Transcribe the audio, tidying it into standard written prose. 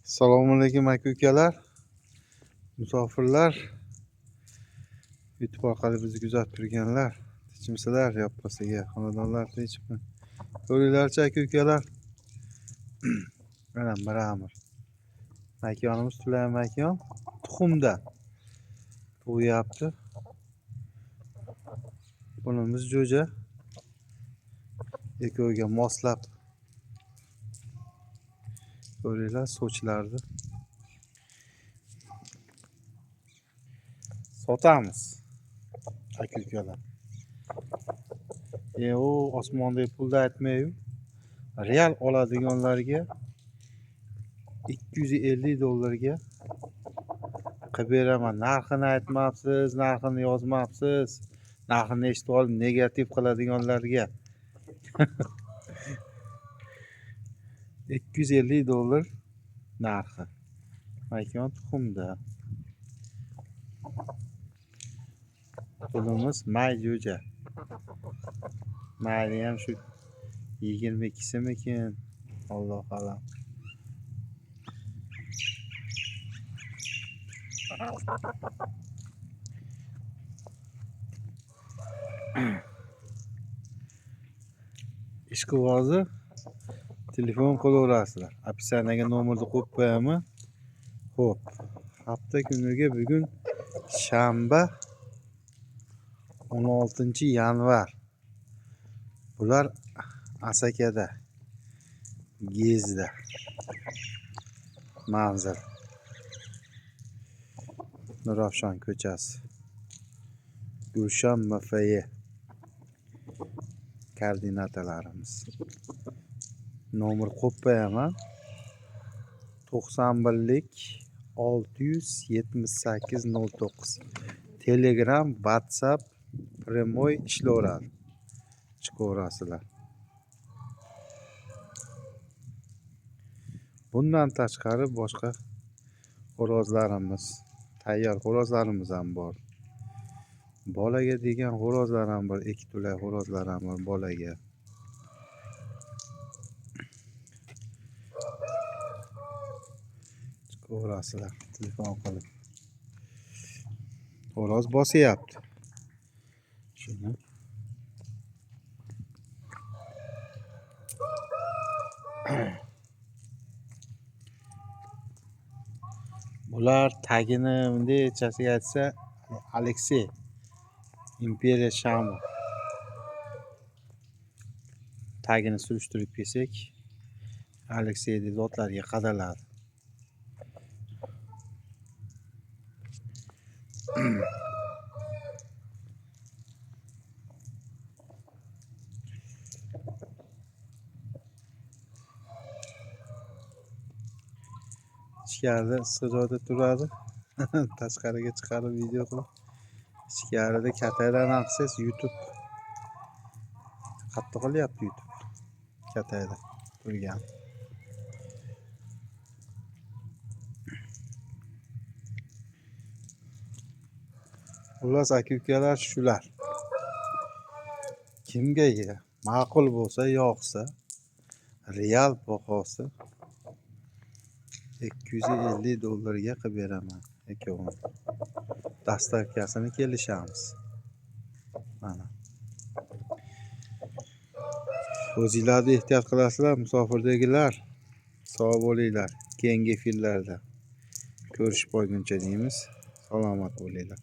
Assalomu alaykum aka ukalar, musofirlar, YouTube orqali bizni kuzatib turganlar, tinchmisizlar, yoppasiga xonadonlar tinchmi? Ko'ringlarchi aka ukalar. Mana mramor. Makonimiz Tulayan makon tuxumda tug'yapti. Bunimiz jo'ja. Ikkoviga moslab ko'ringlar sochlarni. Sotamiz aka ukalar. U osmondagi pulni aytmayu, real oladiganlarga $250 qilib beraman. Narxini aytmabsiz, narxini yozmabsiz. Narxini eshitib olib negativ qiladiganlarga $250 narxi. Makon tuxumda. Pulimiz may jo'ja. Mayli ham shu 22simikin? Alloh alam. Ishqibozi telefon qilaverasizlar. Описаниеga nomerni qo'yib qo'yaman. Xo'p, hafta kuniga bugun shanba 16 yanvar. Bular Asakada, Gezda manzil. Nurafshon ko'chasi. Gulshan MFE koordinatalarimiz. Nomer qo'yib qo'yaman. 91lik 678 09. Telegram, WhatsApp прямой ishlayveradi. Chiqaverasizlar. Bundan tashqari boshqa xo'rozlarimiz, tayyor xo'rozlarimiz ham bor. Bolaga degan xo'rozlar ham bor, ikki tulay xo'rozlar ham bor bolaga. Chiqaverasizlar telefon qilib. Xo'roz bosyapti. Shuni. Bular tagini bundaychasiga aytsa Aleksey Imperiya Shamo. Tagini surishtirib kelsak, Aleksey deb zotlarga qadaladi. Ichkarida issiq joyda turadi. Tashqariga chiqarib video qilib. Ichkarida katakdan ham qilsangiz YouTube qattiq qilyapti YouTube. Katakda turgan. Xullas aka ukalar shular. Kimga ma'qul bo'lsa, yoqsa, real bahosi $250 qilib beraman ikkovini. Dastavkasini kelishamiz. Mana. O'zinglarni ehtiyot qilasizlar, musofirdagilar. Sog' bo'linglar. Keyingi efirlarda ko'rishib qolguncha deymiz. Salomat bo'linglar.